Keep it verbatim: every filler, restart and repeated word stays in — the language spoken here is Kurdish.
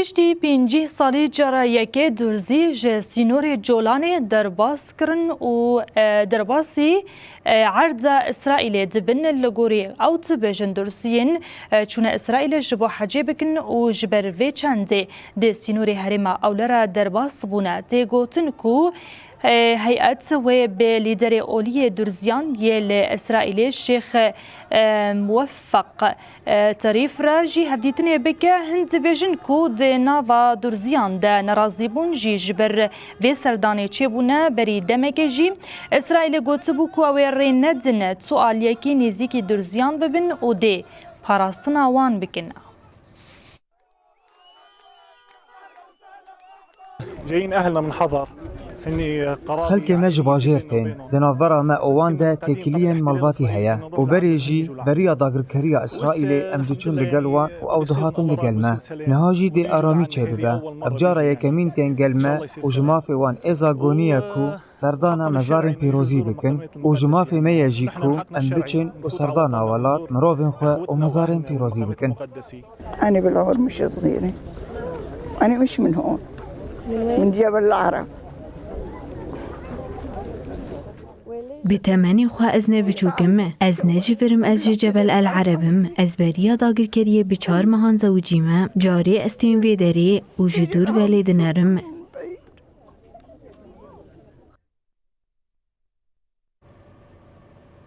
Piştî pêncî salî cara yekê durzî ji sînorê Colanê derbas kirin û, e, derbasî, e, erza Îsraîlê dibin. Li gorî ew dibêjin durziyên, e, çûne Îsraîlê ji bo hecê bikin û ji ber vê çendê di sînorê herêma Ewlera derbas bûne. Tê gotin ku, e, heyet wê bi lîderê oliyê durziyan yê li Îsraîlê Şêx, e, Muweffeq, e, Terîf re jî hevdîtinê bike. Hin dibêjin ku di nava durziyan de nerazîbûn jî ji ber vê serdanê çêbûne. Berî demekê jî Îsraîlê gotibû ku ew ê rê nedin tu aliyekî nêzîkî durziyan bibin û dê parastina wan bikin. جايين أهلنا من حضر. هني قرار Xelkê me ji bajêr tên. Di navbera me û wan de têkiliyên malbatî heye. Û berê jî beriya dagirkeriya Îsraîlê em diçûn li gel wan û ew dihatin li gel me. Niha jî dê aramî çêbibe. Ev cara yekemîn tên gel me û ji mafê wan êza gonî ye ku serdana mezarên pîrozî bikin û ji mafê me ye jî ku em biçin û serdana welat, mirovên xwe û mezarên pîrozî bikin. أنا بالعمر مش صغيرة. أنا مش من هون. من جبل العرب. Bi temenê xwe ez ne biçûk im. Ez ne ji vir im, ez ji Cebel El Ereb im. Ez beriya dagirkeriyê bi çar mehan zewicî me. Carê ez tên vê derê û ji dûr ve lê dinerim.